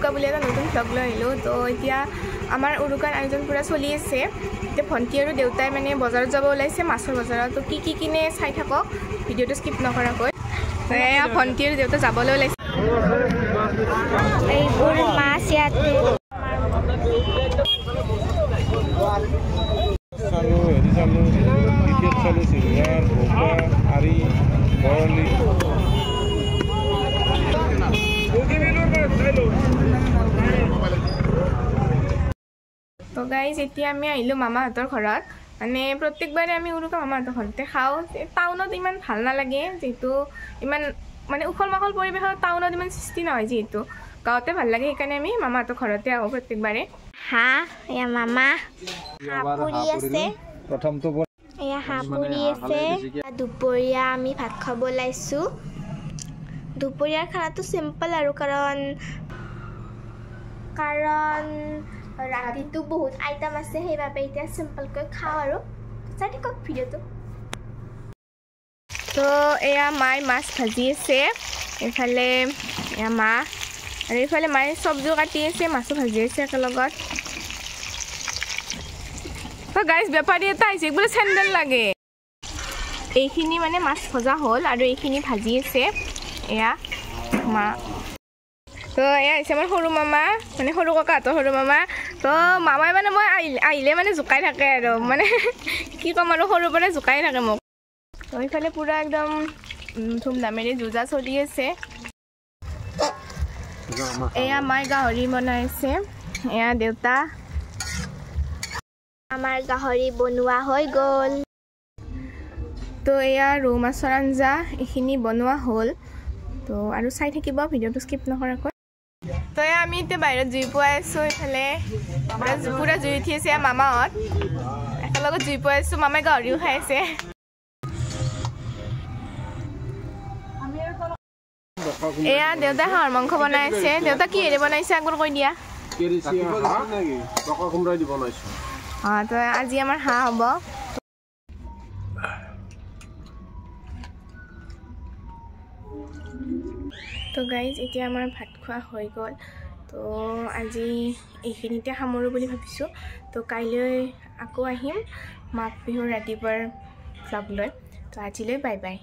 উৰুকা বুলি এটা নতুন ভ্লগ লৈ আহিলোঁ। তো এতিয়া আমাৰ উৰুকাৰ আয়োজন পূৰা চলি আছে। এতিয়া ভণ্টি আৰু দেউতাই মানে বজাৰত যাব ওলাইছে, মাছৰ বজাৰত। তো কি কি কিনে চাই থাকক, ভিডিঅ'টো স্কিপ নকৰাকৈ। এয়া ভণ্টি আৰু দেউতা যাবলৈ ওলাইছে। এইবোৰ মাছ ইয়াতে তো গাইজ এতিয়া আমি আহিলোঁ মামাহঁতৰ ঘৰত। মানে প্ৰত্যেকবাৰে আমি উৰুকা মামাহঁতৰ ঘৰতে খাওঁ। টাউনত ইমান ভাল নালাগে, যিহেতু ইমান মানে উখল মাখল পৰিৱেশত টাউনত ইমান সৃষ্টি নহয়, যিহেতু গাঁৱতে ভাল লাগে। সেইকাৰণে আমি মামাহঁতৰ ঘৰতে আহোঁ প্ৰত্যেকবাৰে। হাঁহ এয়া মামা হাঁহ পুৰি আছে, এয়া হাঁহ পুৰি আছে। দুপৰীয়া আমি ভাত খাব ওলাইছোঁ। দুপৰীয়াৰ খানাটো চিম্পল আৰু, কাৰণ কাৰণ ৰাতিটো বহুত আইটেম আছে, সেইবাবে এতিয়া চিম্পলকৈ খাওঁ আৰু। চাই থাকক ভিডিঅ'টো। তো এয়া মায়ে মাছ ভাজি আছে, এইফালে এয়া মা, আৰু এইফালে মায়ে চব্জিও কাটি আছে, মাছো ভাজি আছে একেলগত। তো গাইজ বেপাৰী এটা আহিছে, বোলে চেণ্ডেল লাগে। এইখিনি মানে মাছ ভজা হ'ল আৰু এইখিনি ভাজি আছে এয়া মা। তো এয়া হৈছে আমাৰ সৰু মামা, মানে সৰু ককাহঁতৰ সৰু মামা। তো মামাই মানে মই আহিলে মানে জোকাই থাকে আৰু, মানে কি ক'ম আৰু, সৰুৰ পৰাই জোকাই থাকে মোক। তো এইফালে পূৰা একদম ধুমধামেৰে যুঁজা চলি আছে। এয়া মায়ে গাহৰি বনাইছে, এয়া দেউতা। আমাৰ গাহৰি বনোৱা হৈ গ'ল। তো এয়া ৰৌ মাছৰ আঞ্জা এইখিনি বনোৱা হ'ল। তো আৰু চাই থাকিব ভিডিঅ'টো স্কিপ নকৰাকৈ। তো এয়া আমি এতিয়া বাহিৰত জুই পোৱাই আছোঁ। এইফালে পূৰা জুই উঠি আছে, মামাহঁত একেলগত জুই পোৱাই আছোঁ। মামাই গাহৰিও খাই আছে। এয়া দেউতাই হাঁহৰ মাংস বনাই আছে। দেউতা কিহেৰে বনাইছে একবাৰ কৈ দিয়া। অঁ, তো আজি আমাৰ হাঁহ হ'ব। তো গাইজ এতিয়া আমাৰ ভাত খোৱা হৈ গ'ল। তো আজি এইখিনিতে সামৰোঁ বুলি ভাবিছোঁ। তো কাইলৈ আকৌ আহিম মাঘ বিহুৰ ৰাতিপুৱাৰ ভ্লগ লৈ। তো আজিলৈ বাই বাই।